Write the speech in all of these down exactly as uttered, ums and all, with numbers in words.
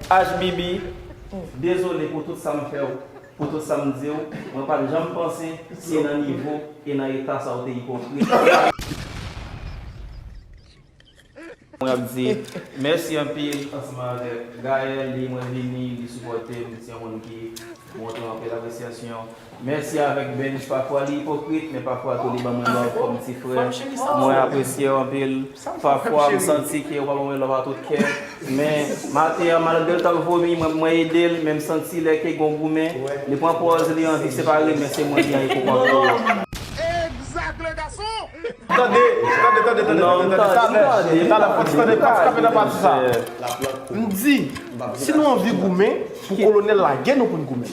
H B B, dezole pou tout sa m fè w, pou tout sa m di w. Mwen pa t janm panse se nan nivo e nan eta sa w te ipokrit. Mwen ap di mèsi anpil ansanm avèk Gaël, li mwen vini, li sipòte m, se yon moun ki montre anpil apresyasyon. Mèsi avèk Benj, pafwa li ipokrit, men pafwa tou li ban mwen love kòm ti frè. Mwen apresye w anpil. Pafwa m santi ke w pa ban mwen love a tout kè. Men maten an, malgre l t ap vomi, mwen, mwen ede l, men m santi lè ke gon goumen, li pran pòz li anvi separe, men se mwen ki anvi pou kont li. Exact, le garçon! Tande, tande, tande, tande, tande, tande, tande, tande, tande, fò ti tande, fò ti kanpe nan pati sa. M di, si nou anvi goumen, pou kolonèl lage nou pou n goumen.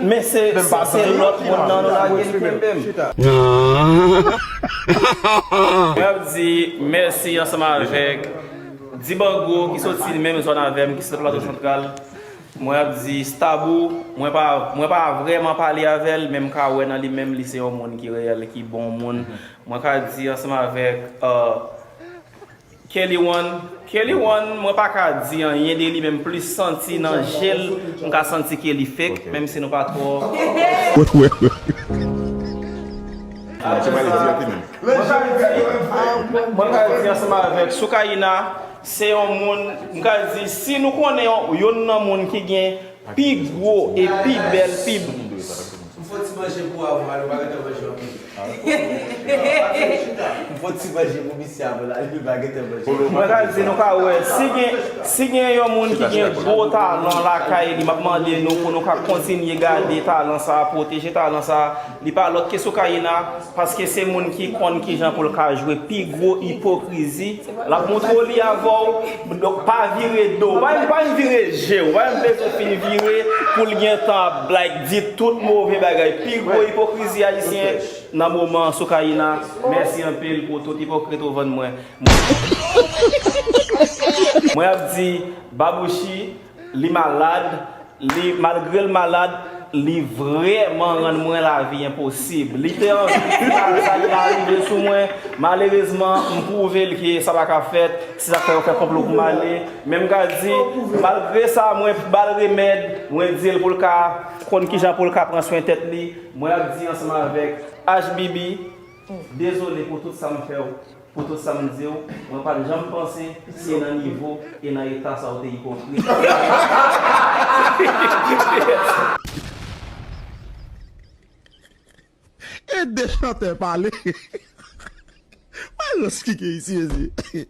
Men se, se, se lòt moun nan nou lage li kenbe m. Mwen ap di mèsi ansanm avèk Dibango ki soti menm zòn avè m, ki soti Plato Santral. Mwen ap di Stabou, mwen pa, mwen pa vrèman pale avè l, men m ka wè nan li menm, li se yon moun ki reyèl, ki bon moun. Mwen ka di ansanm avèk, euh, Kelly One, Kelly One, mwen pa ka di anyen de li, men m plis santi nan je l, m ka santi ke li fake, menm si nou pa twò. Mwen ka di, mwen ka di ansanm avèk Soukayina, se yon moun, m ka di, si nou konnen yon, youn nan moun ki gen pi gwo e pi bèl, pi M fò ti manje pou avwa, nou pa gentan manje anpil. M fò ti manje pou misye avan la, nou pa gentan manje. Mwen ka di nou ka wè, si gen, si gen yon moun ki gen gwo talan lakay li, m ap mande nou pou nou ka kontinye gade talan sa a, pwoteje talan sa a. Li pa lòt ke Soukayina, paske se moun ki konn kijan pou l ka jwe pi gwo ipokrizi. L ap montre w li avè w, donk pa vire do. Pa, pa vire je w, pa bezwen fin vire pou l gentan ap, like, di tout move bagay. Pi gwo ipokrizi ayisyen nan moman an, Soukayina. Mèsi anpil pou tout ipokrit ou vann mwen. Mwen ap di, Babouchi, li malad, li, malgre l malad, li vrèman rann mwen lavi enposib. Li te anvi di sa ki ta rive sou mwen. Malerezman, m pwouve l ke sa pa ka fèt. Se sa k fè yo fè konplo pou m ale. Men m ka di, malgre sa, mwen ba l remèd. Mwen di l pou l ka konn kijan pou l ka pran swen tèt li. Mwen ap di ansanm avèk H B B, dezole pou tout sa m fè w. Pou tout sa m di w, mwen pa t janm panse se nan nivo e nan eta sa w te ipokrit. Ede chantè pale. Wè rans ki gen isi, mezye.